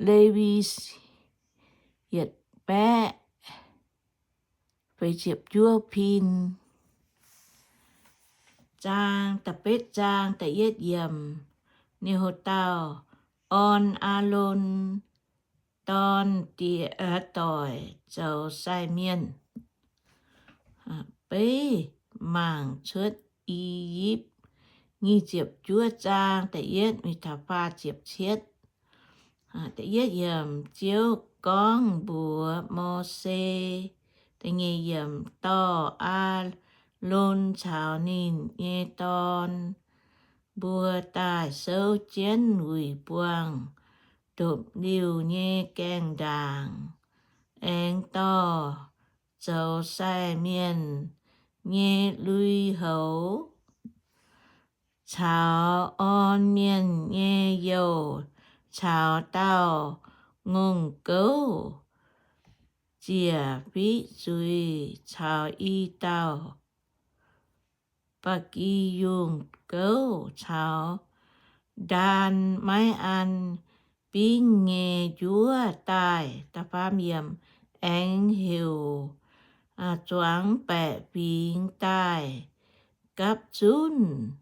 Lewi yietc baeqv feix ziepc juov pin. Zaang da'betv zaang da'yietv yiemc. Ninh hoc dauh orn Aalon dorn die- doic zoux sai mienh. Beiv mangc cuotv I^yipv nyic ziepc juov zaang da'yietv mingh taux faah ziepc cietv. Da'yietv yiemc. Ziouv gorngv mbuox Mose, da'nyeic yiemc, dorh Aalon caux ninh nyei dorn mbuo daaih souv jienv wuic buangh ndopv-liuh nyei gaengh ndaangc, aengx dorh zoux sai mienh nyei lui-houx caux orn mienh nyei youh caux dauh ngongh gouv ziec fiqv zuiz caux i dauh ba'gi yungh gouv caux ndaan maiv an bingv nyei njuov daaih. Aengx heuc zuangx baeqc fingx daaih gapv zunv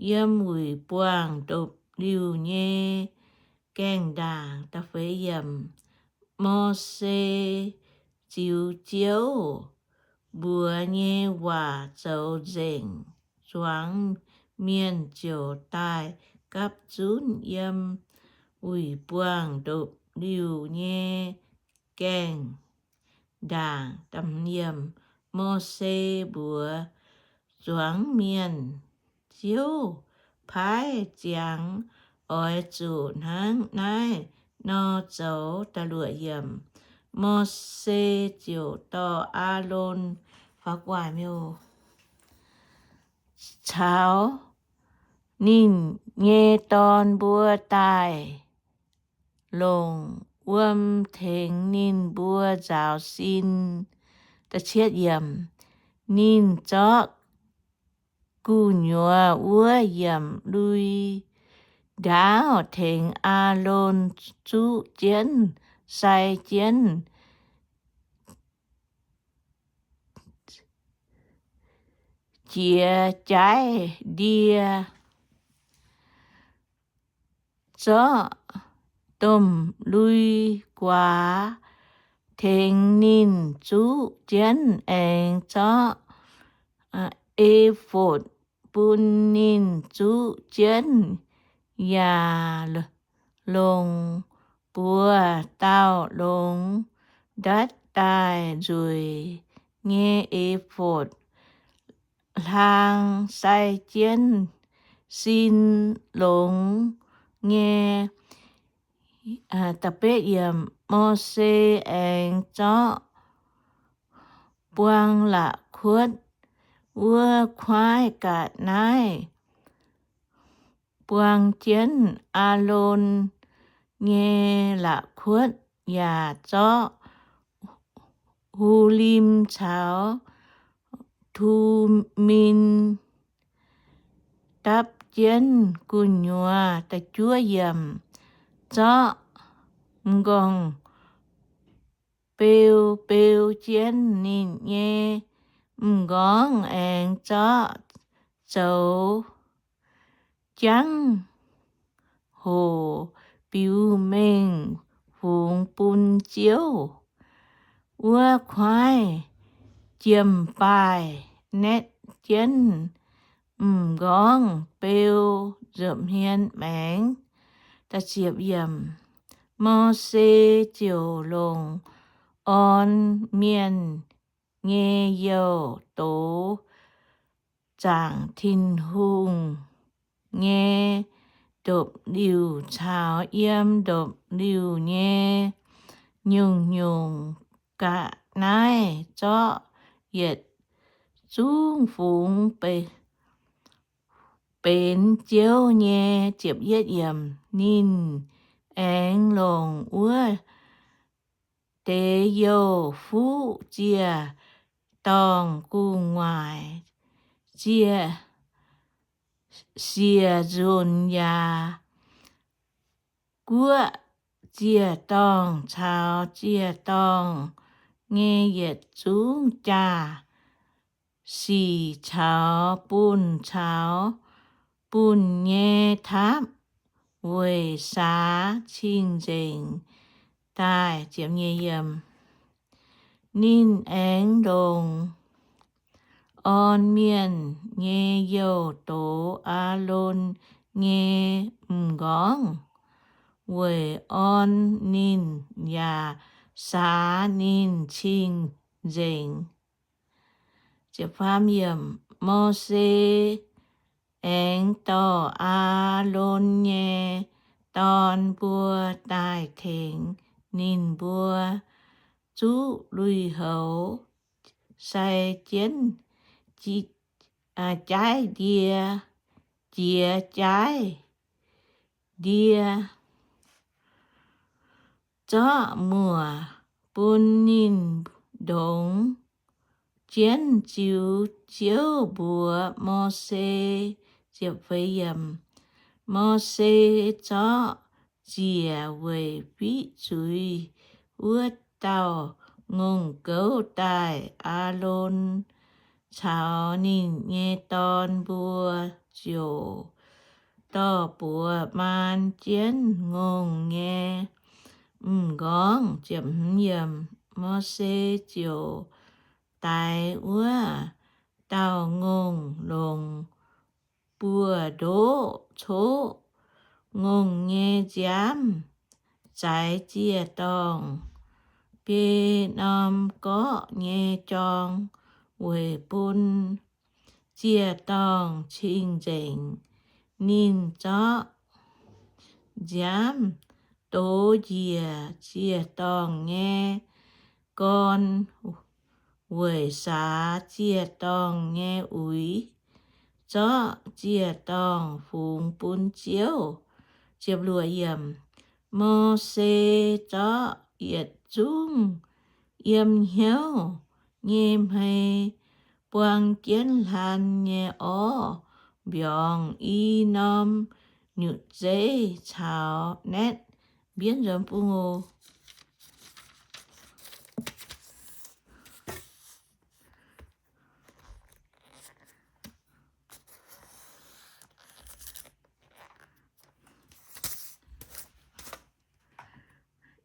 yiem wuic buangh ndopv-liuh nyei gaengh ndaangc. Mose ziux Ziouv mbuox nyei waac zoux nzengc, zuangx mienh ziouc daaih gapv zunv yiem wuic buangh ndopv-liuh nyei gaengh ndaangc. Mose mbuox zuangx mienh, Ziouv paaiv ziangx oix zuqc hnangv naaiv nor zoux. Mose ziouc dorh Aalon caux ninh nyei dorn mbuo daaih longc wuom tengx ninh mbuo nzaaux sin. Ninh zorqv gu'nyuoz wuov yiemc lui ndaauv tengx Aalon zuqv jienv, sai jienv jiex jaaiv ndie, zorqv domh lui guaax tengx ninh zuqv jienv, aengx zorqv efotv bun ninh zuqv jienv, yaac longc buoz-dauh longx ndatv daaih nzueic nyei efotv hlaang sai jienv sin longx nyei. Mose aengx zorqv buang la'kuotv wuov kuaaiv ga'naaiv buang jienv Aalon nyei la'kuotv, yaac zorqv Hulim caux Tumin dapv jienv gu'nyuoz. Zorqv m'nqorngv beu beu jienv ninh nyei m'nqorngv, aengx zorqv zoux jangv-hoc biux mengh fungx bun Ziouv. Wuov kuaaiv jiem-baaih naetv jienv m'nqorngv beu nza'hmien maengx. Mose ziouc longc orn mienh nyei youh doz zaangc Tin-Hungh nyei ndopv-liuh caux yiem ndopv-liuh nyei nyungc-nyungc ga'naaiv, zorqv yietc zungv fungx benx Ziouv nyei. Ninh aengx longc wuov deix youh fuqv ziec dorngh gu'nguaaic, ziec siec nzunc yaac guoqv ziec-dorngh caux ziec-dorngh nyei yietc zungv jaa-sic caux bunh caux bunh nyei taapv weic saax cing-nzengc daaih. Ninh aengx longc orn mienh nyei youh doz Aalon nyei m'nqorngv weic orn ninh yaac saax ninh cing-nzengc. Mose aengx dorh Aalon nyei dorn mbuo daaih tengx ninh mbuo zuqv lui-houx sai jienv jaiv ndie, jiex jaiv ndie, zorqv muoc bun ninh ndongx jienv ziux. Ziouv mbuox Mose, Mose zorqv ziec weic fiqv zuiz wuov dauh ngongh gouv daaih. Aalon caux ninh nyei dorn mbuo ziouc dorh buoz maan jienv ngongh nyei m'nqorngv. Mose ziouc daix wuov dauh ngongh longc buoz-ndoqv coqv ngongh nyei nziaamv, zaix ziec-dorngh biei norm gorqv nyei jorng weic bun ziec-dorngh cing-nzengc. Ninh zorqv nziaamv dox njiec ziec-dorngh nyei gorn weic saax ziec-dorngh nyei uix, zorqv ziec-dorngh fungx bun Ziouv. Mose zorqv yietc zungv yiem hnyouv nyei hmei buang jienv hlan nyei orv mbiorngz i norm nyutc zeiv caux naetv mbienv nzuonx bung oc.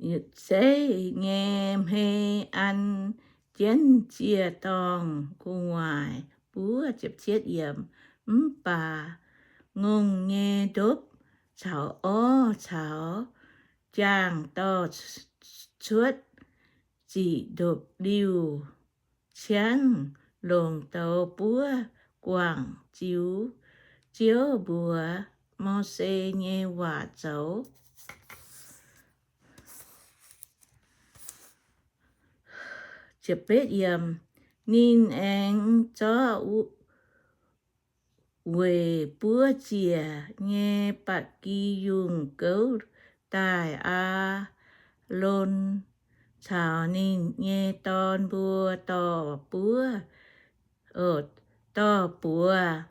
Yietc zeiv nyei hmei an jienv ziec-dorngh gu'nguaaic buov. Mv baac ngongh nyei ndopv caux orv caux jaang-dorh cuotv ziqc ndopv-liuh ciangv longc douz buov guangc ziux. Ziouv mbuox Mose nyei waac zoux. Ninh aengx zorqv weic buov ziec nyei ba'gi yungh gouv daaih Aalon caux ninh nyei dorn mbuo dorh buov, dorh buoz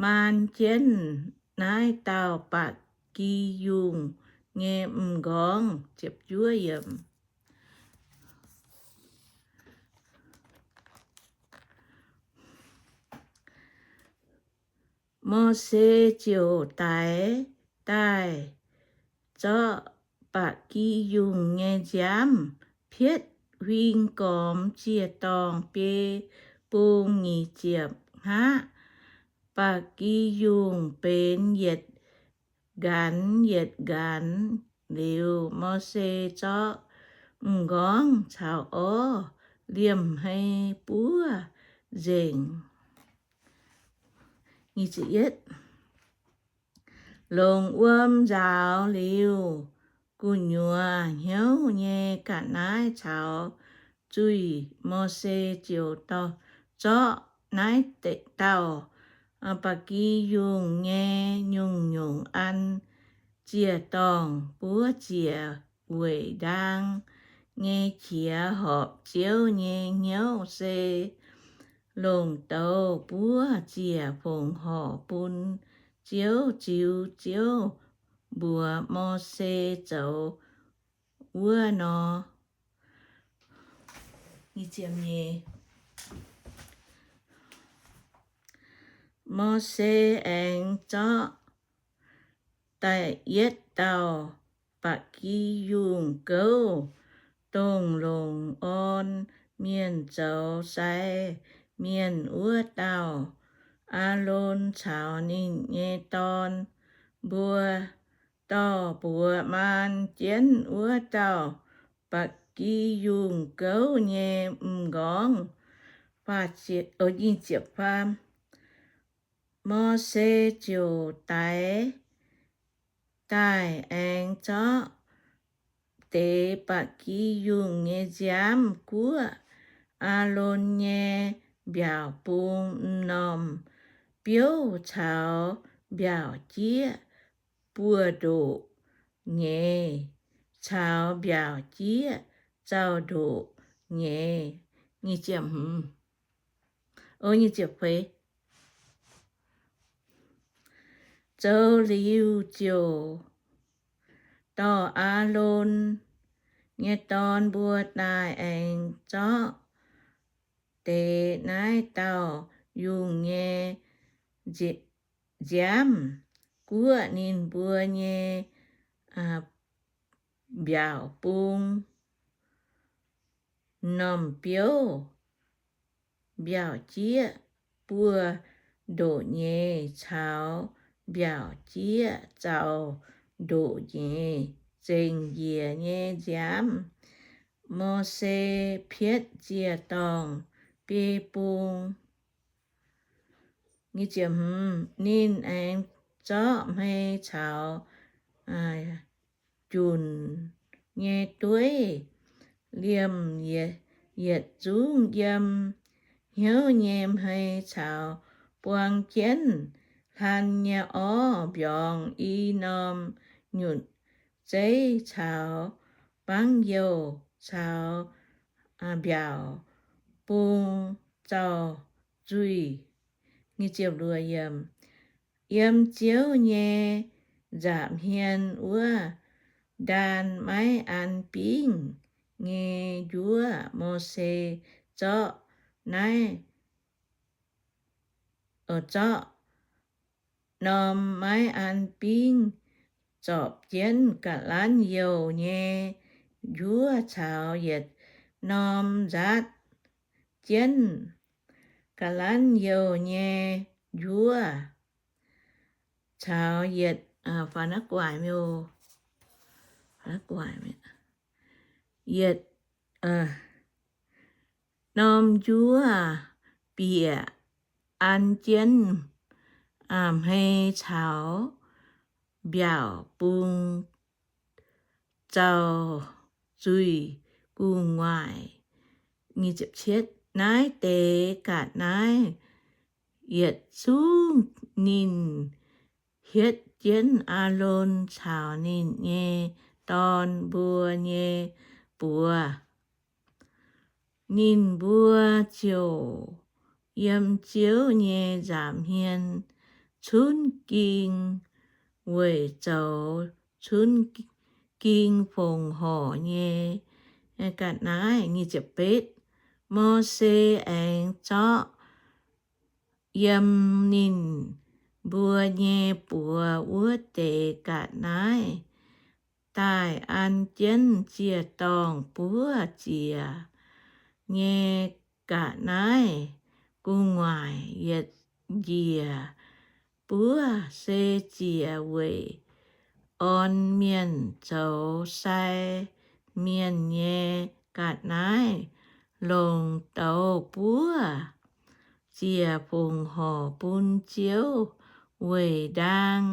maan jienv naaiv dauh ba'gi yungh nyei m'nqorngv. Mose ziouc daix daaih zorqv ba'gi yungh nyei nziaamv pietv huing gormx ziec-dorngh biei bung nyic ziepc hngaqv. Ba'gi yungh benx yietc nqanx yietc nqanx. Liuz Mose zorqv m'nqorngv caux orv liemh hmei buov nzengc. Longc wuom nzaaux liuz, gu'nyuoz hnyouv nyei ga'naaiv caux zuih. Mose ziouc zorqv naaiv dauh ba'gi yungh nyei nyungc-nyungc an ziec-dorngh buov ziec weic ndaang nyei qiex horpc Ziouv nyei hnyouv se longc douz buov ziec fongc horc bun Ziouv, ziux Ziouv mbuox Mose zoux wuov nor. Mose aengx zorqv da'yietv dauh ba'gi yungh gouv, dongh longc orn mienh zoux sai mienh wuov dauh. Aalon caux ninh nyei dorn mbuo dorh mbuox maan jienv wuov dauh ba'gi yungh gouv nyei m'nqorngv. Mose ziouc daix daaih aengx zorqv deix ba'gi yungh nyei nziaamv guoqv Aalon nyei mbiaauc bung m'normh biouv caux mbiaauc jieqv buoz-ndoqv nyeiz caux mbiaauc jieqv zaux-ndoqv nyeiz. Zoux liuz ziouc dorh Aalon nyei dorn mbuo daaih aengx zorqv deix naaiv dauh yungh nyei nziaamv guoqv ninh mbuo nyei mbiaauc bung m'normh biouv, mbiaauc jieqv buoz-ndoqv nyeiz caux mbiaauc jieqv zaux-ndoqv nyeiz zengc njiec nyei nziaamv. Mose pietv ziec-dorngh biei bung. Ninh aengx zorqv hmei caux junc nyei dueiv, liemh yietc zungv yiem hnyouv nyei hmei caux buang jienv hlan nyei orv mbiorngz i norm nyutc zeiv caux bangv youh caux mbiaauc bung zaux-nzuih. Yiem Ziouv nyei nza'hmien wuov ndaan maiv an bingv nyei njuov, Mose zorqv naaiv, zorqv norm maiv an bingv zorpc jienv ga'lanv youh nyei njuov caux yietc norm nzaatv jienv ga'lanv youh nyei njuov caux yietc, yietc norm njuov bieqc an jienv hmei caux mbiaauc bung zaux-nzuih gu'nguaaic. Naaiv deix ga'naaiv yietc zungv ninh hietv jienv Aalon caux ninh nyei dorn mbuo nyei buoz. Ninh mbuo ziouc yiem Ziouv nyei nza'hmien cunv ging weic zoux cunv ging fongc horc nyei ga'naaiv. Mose aengx zorqv yiem ninh mbuo nyei buoz wuov deix ga'naaiv daaih an jienv ziec-dorngh buov ziec nyei ga'naaiv gu'nguaaic yietc njiec buov se ziec weic orn mienh zoux sai mienh nyei ga'naaiv, longc douz buov ziec fongc horc bun Ziouv weic ndaang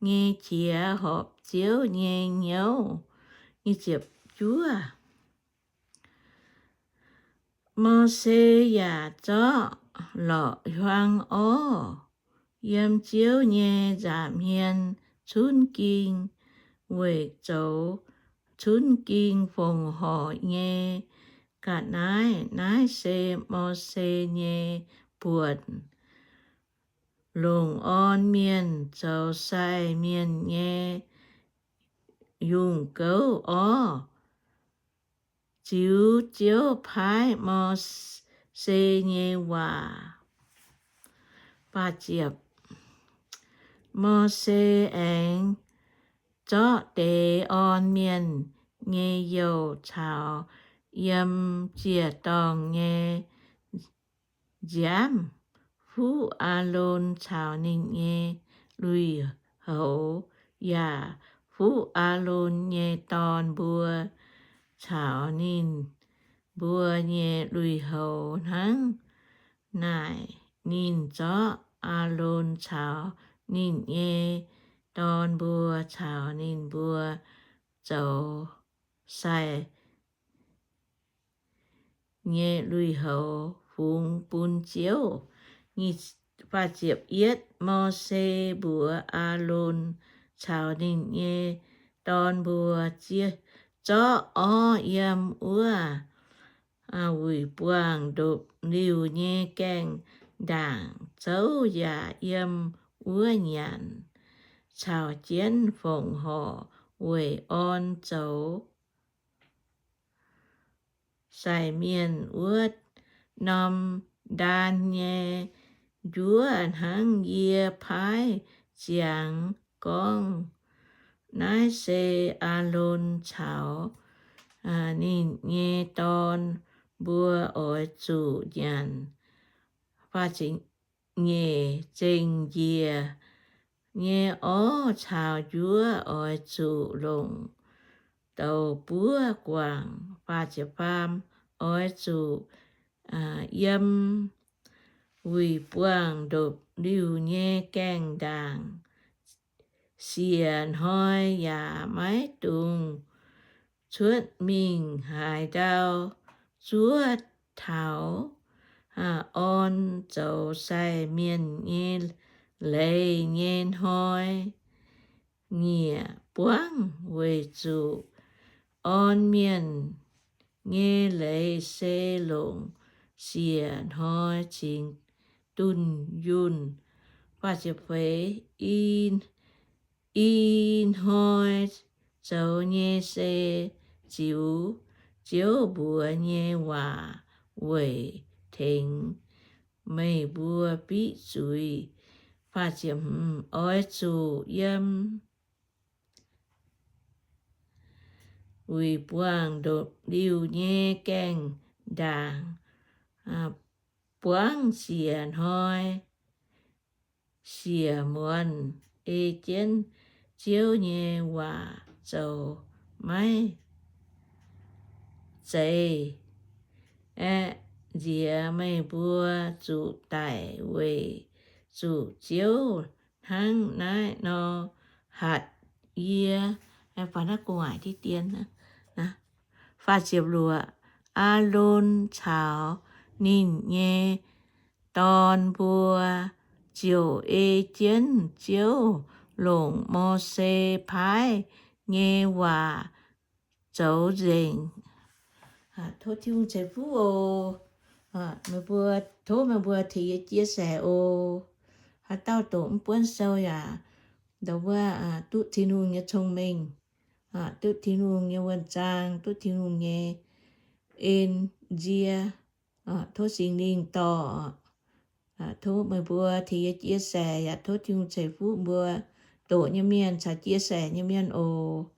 nyei qiex horpc Ziouv nyei hnyouv. Mose yaac zorqv lorqc hiuang orv yiem Ziouv nyei nza'hmien cunv ging weic zoux cunv ging fongc horc nyei ga'naaiv. Naaiv se Mose nyei buonc longc orn mienh zoux sai mienh nyei yungh gouv orv. ziux Ziouv paaiv Mose nyei waac. Mose aengx zorqv deix orn mienh nyei youh caux yiem ziec-dorngh nyei nziaamv fuqv Aalon caux ninh nyei lui-houx, yaac fuqv Aalon nyei dorn mbuo caux ninh mbuo nyei lui-houx hnangv naaic. Ninh zorqv Aalon caux ninh nyei dorn mbuo caux ninh mbuo zoux sai nyei lui-houx fungx bun Ziouv. Mose mbuox Aalon caux ninh nyei dorn mbuo, Zorqv orv yiem wuov wuic buangh ndopv-liuh nyei gaengh ndaangc zouv yaac yiem wuov nyanc caux jienv fongc horc weic orn zoux sai mienh wuov norm ndaan nyei njuov hnangv yie paaiv ziangx gorngv. Naaiv se Aalon caux ninh nyei dorn mbuo oix zuqc nyanc nyeic zengc njiec nyei orv caux njuov oix zuqc longc douz-buov guangc. Oix zuqc yiem wuic buangh ndopv-liuh nyei gaengh ndaangc siec hnoi yaac maiv dungx cuotv mingh. Haaix ndau zuov taux orn zoux sai mienh nyei leiz nyei hnoi, nyiec buangv, weic zuqc orn mienh nyei leiz se longc siec hnoi cingx dunh yunh. I hnoi zoux nyei se ziux Ziouv mbuox nyei waac weic tengx meih mbuo biqv zuiz. Oix zuqc yiem wuic buangh ndopv-liuh nyei gaengh ndaangc buangv siec hnoi, siec muonz ei jienv Ziouv nyei waac zoux, maiv zeiz aeqv, nziex meih mbuo zuqc daic weic zuqc Ziouv hnangv naaiv nor hatc yie. Aalon caux ninh nyei dorn mbuo ziouc ei jienv Ziouv longc Mose paaiv nyei waac zoux nzengc. Tov Tin-Hungh ceix fuqv oc. Meih mbuo, tov meih mbuo tengx yie chia sẻ oc. Haaix dauh doqc mv buonv sou yaac ndau wuov duqv Tin-Hungh nyei cong-mengh, duqv Tin-Hungh nyei wuonh zaang, duqv Tin-Hungh nyei en nzie. Tov Singx Lingh dorh. Tov meih mbuo tengx yie chia sẻ yaac tov Tin-Hungh ceix fuqv mbuo doqc nyei mienh caux chia sẻ nyei mienh oc.